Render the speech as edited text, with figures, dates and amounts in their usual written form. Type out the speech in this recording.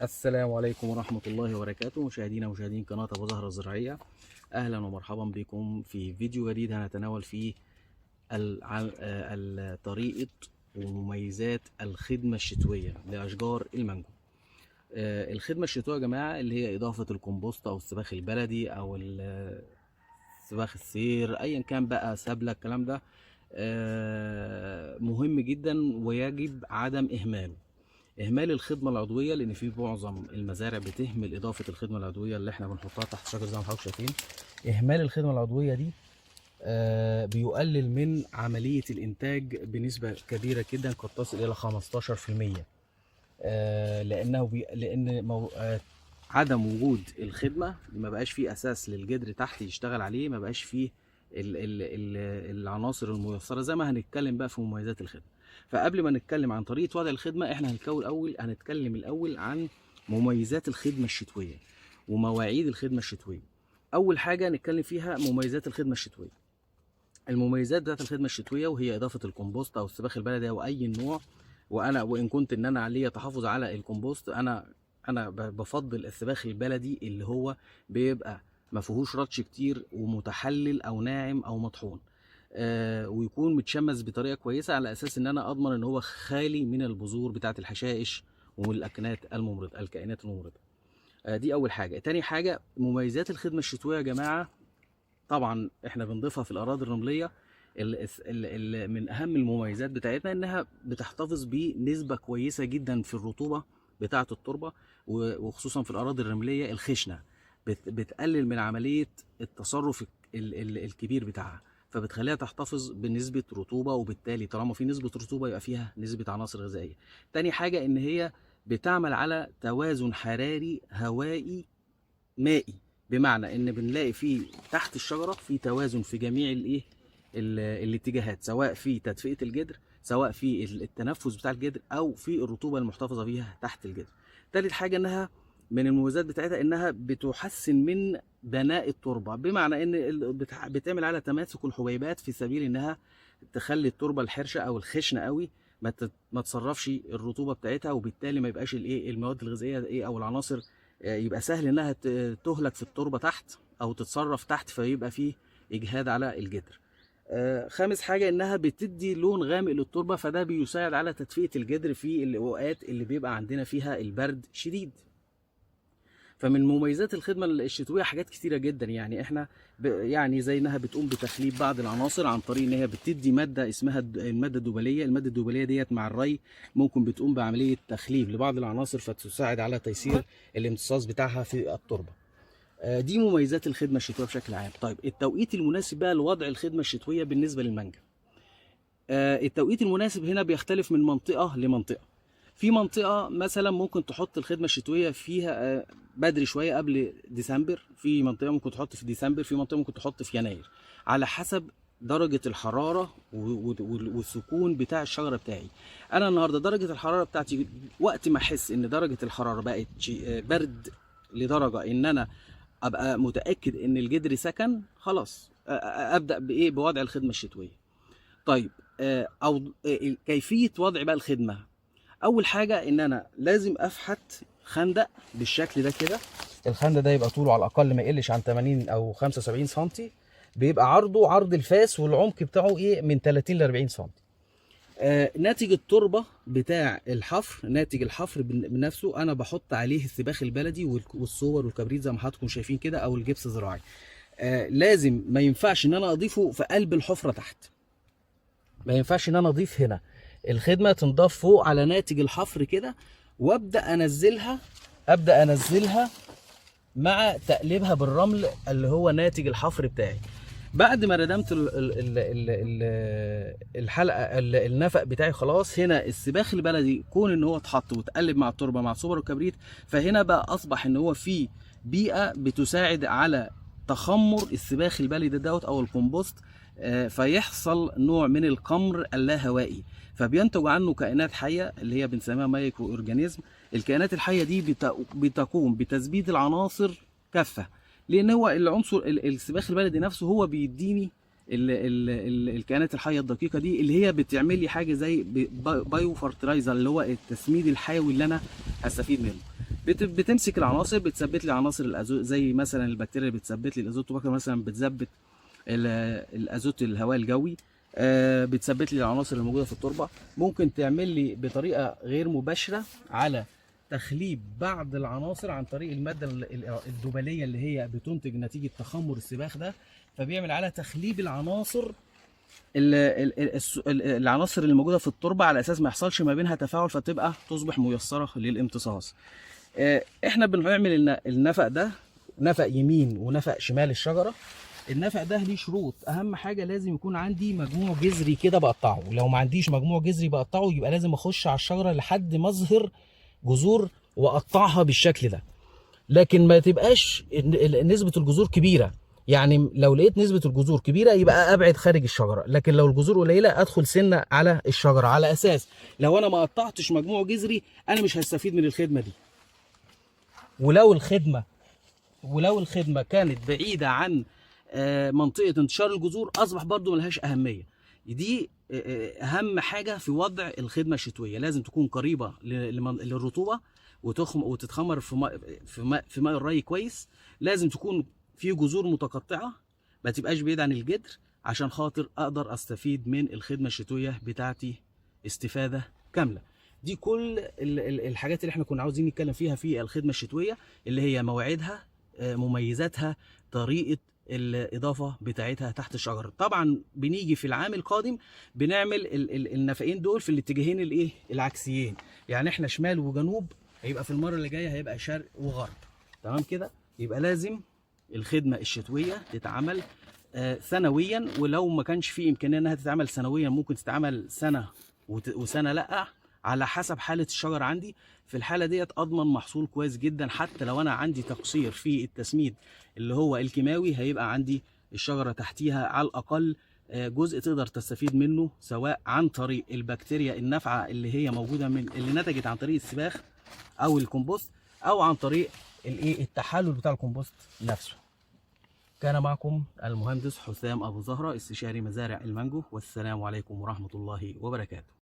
السلام عليكم ورحمة الله وبركاته، مشاهدينا ومشاهدين قناة أبو زهرة الزراعية، أهلا ومرحبا بكم في فيديو جديد هنتناول فيه طريقة ومميزات الخدمة الشتوية لأشجار المانجو. الخدمة الشتوية يا جماعة اللي هي إضافة الكمبوست أو السباخ البلدي أو سباخ السير، أيا كان بقى سبلة، الكلام ده مهم جدا ويجب عدم إهماله. إهمال الخدمة العضوية، لأن في معظم المزارع بتهمل إضافة الخدمة العضوية اللي إحنا بنحطها تحت الشجر زي ما حضرتك شايفين. إهمال الخدمة العضوية دي بيقلل من عملية الإنتاج بنسبة كبيرة جدا، قد تصل إلى 15%. لأن عدم وجود الخدمة ما بقاش فيه أساس للجدر تحت يشتغل عليه، ما بقاش فيه ال ال ال العناصر الميسرة زي ما هنتكلم بقى في مميزات الخدمة. فقبل ما نتكلم عن طريقة وضع الخدمة، احنا هنتكلم الأول عن مميزات الخدمة الشتوية ومواعيد الخدمة الشتوية. أول حاجة نتكلم فيها مميزات الخدمة الشتوية. المميزات بتاعت الخدمة الشتوية وهي إضافة الكمبوست أو السباخ البلدي أو أي نوع. وإن كنت إن أنا عليا تحفظ على الكمبوست، أنا بفضل السباخ البلدي اللي هو بيبقى ما فيهوش رطش كتير ومتحلل أو ناعم أو مطحون، ويكون متشمس بطريقة كويسة، على أساس إن أنا أضمن إن هو خالي من البذور بتاعة الحشائش والأكنات الممرضة، الكائنات الممرضة. دي أول حاجة. تاني حاجة مميزات الخدمة الشتوية يا جماعة، طبعا احنا بنضيفها في الأراضي الرملية. من أهم المميزات بتاعتنا إنها بتحتفظ بنسبة كويسة جدا في الرطوبة بتاعة التربة، وخصوصا في الأراضي الرملية الخشنة، بتقلل من عملية التصرف الكبير بتاعها، فبتخليها تحتفظ بنسبة رطوبة، وبالتالي طالما في نسبة رطوبة يبقى فيها نسبة عناصر غذائية. تاني حاجة إن هي بتعمل على توازن حراري هوائي مائي، بمعنى إن بنلاقي في تحت الشجرة في توازن في جميع الاتجاهات، سواء في تدفئة الجدر، سواء في التنفس بتاع الجدر، أو في الرطوبة المحتفظة بيها تحت الجدر. تالت حاجة إنها من المميزات بتاعتها إنها بتحسن من بناء التربة، بمعنى إن بتعمل على تماسك الحبيبات في سبيل إنها تخلي التربة الحرشة أو الخشنة قوي ما تصرفش الرطوبة بتاعتها، وبالتالي ما يبقاش المواد الغذائية أو العناصر، يبقى سهل إنها تهلك في التربة تحت أو تتصرف تحت، فيبقى فيه إجهاد على الجدر. خامس حاجة إنها بتدي لون غامق للتربة، فده بيساعد على تدفئة الجدر في الأوقات اللي بيبقى عندنا فيها البرد شديد. فمن مميزات الخدمة الشتوية حاجات كتيرة جدا، يعني احنا يعني زي انها بتقوم بتخليب بعض العناصر عن طريق ان هي بتدي مادة اسمها المادة الدبلية. المادة الدبلية ديت مع الري ممكن بتقوم بعملية تخليب لبعض العناصر، فتساعد على تيسير الامتصاص بتاعها في التربة. دي مميزات الخدمة الشتوية بشكل عام. طيب التوقيت المناسب بقى لوضع الخدمة الشتوية بالنسبة للمانجا. التوقيت المناسب هنا بيختلف من منطقة لمنطقة. في منطقة مثلا ممكن تحط الخدمة الشتوية فيها بدري شوية قبل ديسمبر، في منطقة ممكن تحط في ديسمبر، في منطقة ممكن تحط في يناير، على حسب درجة الحرارة والسكون بتاع الشجرة بتاعي. أنا النهاردة درجة الحرارة بتاعتي وقت ما أحس إن درجة الحرارة بقت برد لدرجة إن أنا أبقى متأكد إن الجدر سكن، خلاص، أبدأ بإيه؟ بوضع الخدمة الشتوية. طيب، أو كيفية وضع بقى الخدمة؟ أول حاجة إن أنا لازم أفحت خندق بالشكل ده كده. الخندق ده يبقى طوله على الأقل ما يقلش عن 80 أو 75 سنتي، بيبقى عرضه عرض الفاس، والعمق بتاعه من 30 ل 40 سنتي. ناتج التربة بتاع الحفر، ناتج الحفر بنفسه أنا بحط عليه السباخ البلدي والصور والكبريت زي ما حضراتكم شايفين كده، أو الجبس زراعي. لازم ما ينفعش إن أنا أضيفه في قلب الحفرة تحت، ما ينفعش إن أنا أضيف هنا. الخدمة تنضاف فوق على ناتج الحفر كده، وابدا انزلها مع تقليبها بالرمل اللي هو ناتج الحفر بتاعي. بعد ما ردمت الحلقة النفق بتاعي خلاص، هنا السباخ البلدي كون ان هو اتحط واتقلب مع التربة مع الصبر والكبريت، فهنا بقى اصبح ان هو في بيئة بتساعد على تخمر السباخ البلدي دوت او الكومبوست، فيحصل نوع من القمر اللاهوائي، فبينتج عنه كائنات حيه اللي هي بنسميها microorganism. الكائنات الحية دي بتقوم بتثبيت العناصر كافة، لان هو العنصر السباخ البلدي نفسه هو بيديني الكائنات الحية الدقيقة دي اللي هي بتعمل لي حاجة زي bio fertilizer اللي هو التسميد الحيوي اللي انا هستفيد منه. بتمسك العناصر، بتثبت لي عناصر الازوت، زي مثلا البكتيريا اللي بتثبت لي الازوتوباكتر مثلا، بتثبت الازوت الهواء الجوي، بتثبت لي العناصر الموجودة في التربة. ممكن تعمل لي بطريقة غير مباشرة على تخليب بعض العناصر عن طريق المادة الدبليه اللي هي بتنتج نتيجة تخمر السباخ ده، فبيعمل على تخليب العناصر العناصر اللي موجودة في التربة، على اساس ما يحصلش ما بينها تفاعل، فتبقى تصبح ميسرة للامتصاص. احنا بنعمل النفق ده، نفق يمين ونفق شمال الشجرة. النفق ده ليه شروط. اهم حاجة لازم يكون عندي مجموع جذري كده بقطعه، لو ما عنديش مجموع جذري بقطعه يبقى لازم اخش على الشجرة لحد ما اظهر جذور واقطعها بالشكل ده، لكن ما تبقاش نسبه الجذور كبيرة. يعني لو لقيت نسبه الجذور كبيرة يبقى ابعد خارج الشجرة، لكن لو الجذور قليله ادخل سنة على الشجرة، على اساس لو انا ما قطعتش مجموع جذري انا مش هستفيد من الخدمة دي. ولو الخدمة كانت بعيدة عن منطقة انتشار الجذور اصبح برضو ملهاش اهمية. دي اهم حاجة في وضع الخدمة الشتوية، لازم تكون قريبه للرطوبه وتتخمر في ماء الري كويس. لازم تكون في جذور متقطعه، ما تبقاش بعيد عن الجدر، عشان خاطر اقدر استفيد من الخدمة الشتوية بتاعتي استفاده كاملة. دي كل الحاجات اللي احنا كنا عاوزين نتكلم فيها في الخدمة الشتوية، اللي هي مواعيدها، مميزاتها، طريقه الاضافة بتاعتها تحت الشجرة. طبعا بنيجي في العام القادم بنعمل النفقين دول في الاتجاهين الايه العكسيين، يعني احنا شمال وجنوب، هيبقى في المرة اللي جاية هيبقى شرق وغرب. تمام كده؟ يبقى لازم الخدمة الشتوية تتعمل سنويا، ولو ما كانش في امكانية انها تتعمل سنويا ممكن تتعمل سنة وسنة لا، على حسب حاله الشجر عندي. في الحالة ديت اضمن محصول كويس جدا، حتى لو انا عندي تقصير في التسميد اللي هو الكيماوي هيبقى عندي الشجرة تحتيها على الاقل جزء تقدر تستفيد منه، سواء عن طريق البكتيريا النافعة اللي هي موجودة من اللي نتجت عن طريق السباخ او الكمبوست، او عن طريق الايه التحلل بتاع الكمبوست نفسه. كان معكم المهندس حسام ابو زهره، استشاري مزارع المانجو، والسلام عليكم ورحمة الله وبركاته.